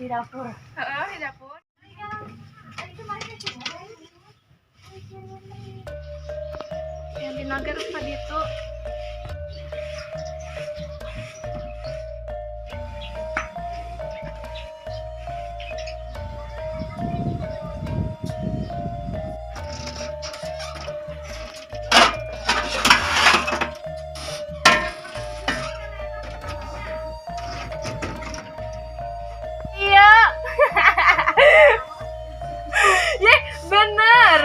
Di dapur. Heeh, di dapur. Yang di nager tadi itu. Iya. Ye, bener.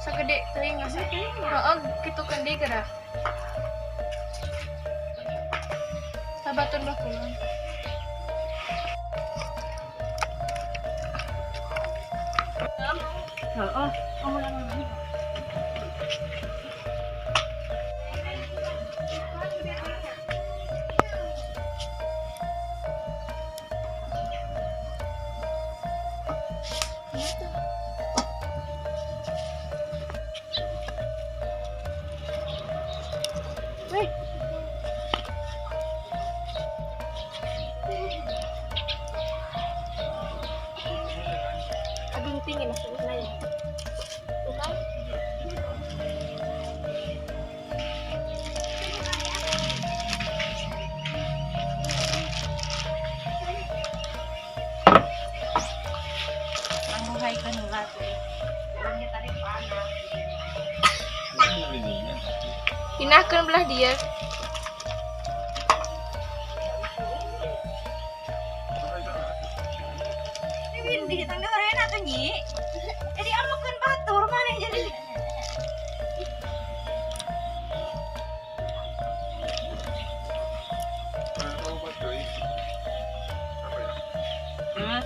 Segede teuing asa. Heeh, kitu keun deui geura. Sabatun belah kulon. Heeh. Wih. Agung tinggi maksudnya ya. Tuh kan? Mabuhay ka nung lato. Orangnya tadi panas. Pinahkeun belah dia. Ini di tangga orangnya tuh nyi. Jadi amukeun batur mana jadi.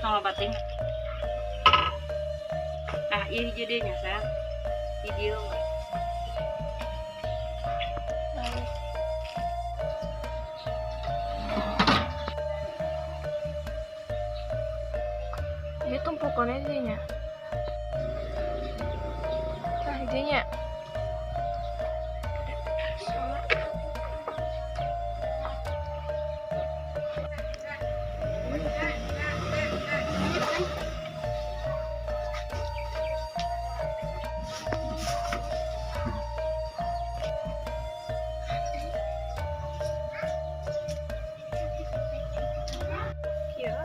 Sama batin. Ah, iya jadinya saya video. Ini tumpukannya jadinya. Nah, jadinya. Kieu.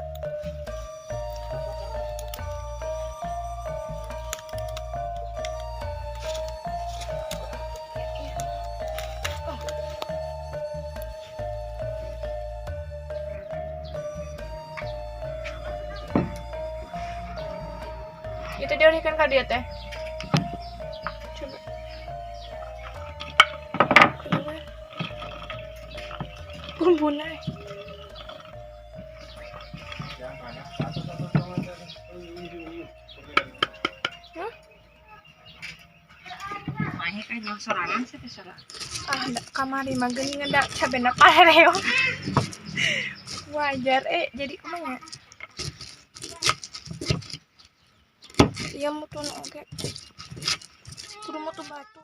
Itu diolehkan ka dia teh. Coba. Keluar. Bumbuna. Hah? Mahe kan yang sorangan sih salah. Ah, da, kamari mah geuning da cabena pareo. Wajar jadi kumaha? Iya mutun oge. Kudu mutu batu.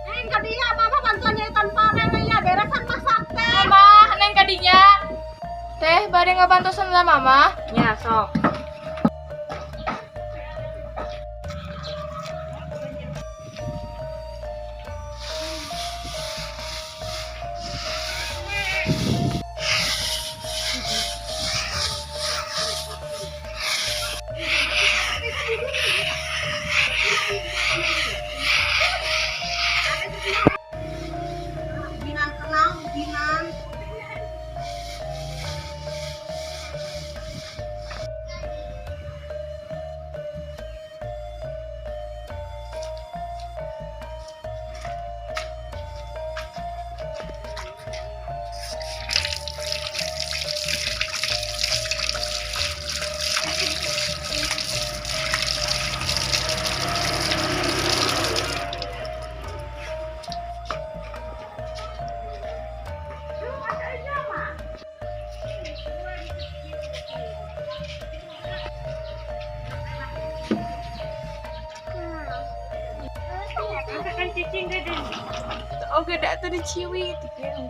Neng kadinya mama bantuan nyetan panen ya beresan masak teh. Mama, neng kadinya. Teh, bade ngabantosan lah mama. Ya, sok. Binang kenal, binang. Oke, dak tuh diciwit gitu.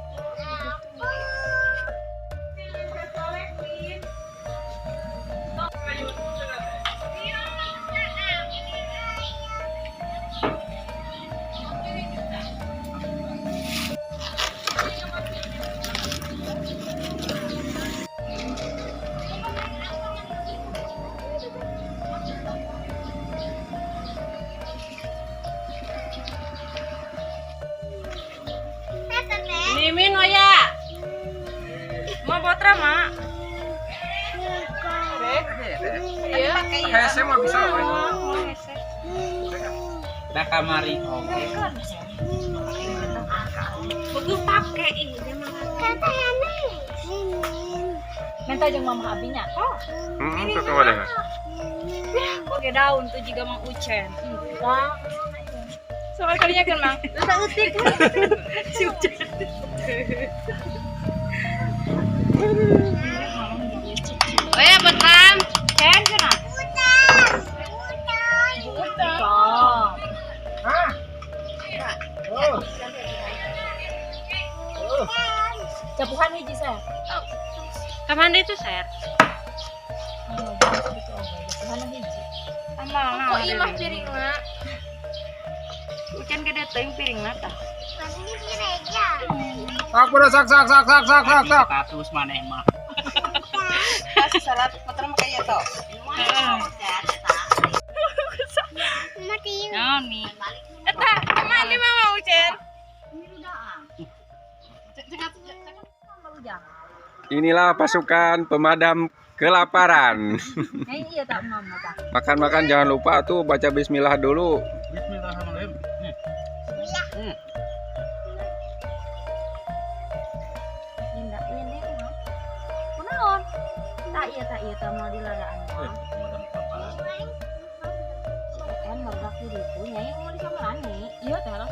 Mimin oya. Mau botra mak? Iya. Hese mah bisa we. Dah kamari oke. Kudu pake ini mah. Minta jeung mama abinya. Oh. Heeh, tuh kemana? Pakai daun tuh juga Mang Ucen. Wah. Soal kalinya kan, Mang. Terus utik. Si Ucen. Oya botram. Ken cenah. Utang. Hah? Oh. Capuhan hiji saya. Kamana itu share? Oh, gitu capuhan hiji. Ama. Kok imah piring, Mak? Ucen gede teuing piringna tah. Sak bro, sak sak sak sak sak sak sak. Status maneh mah. Kasih salad putra mah kayak to. Naon mi? Eta, kemana Mama Ucen? Inilah pasukan pemadam kelaparan. Iya tak mama tak. Makan-makan jangan lupa tuh baca bismillah dulu. Bismillahirrahmanirrahim. Indah ini mah. Kunaon? Tak iya tak mau dilaraan. Kan merdak di ditu nya yang mau disamelani. Iya teh lah.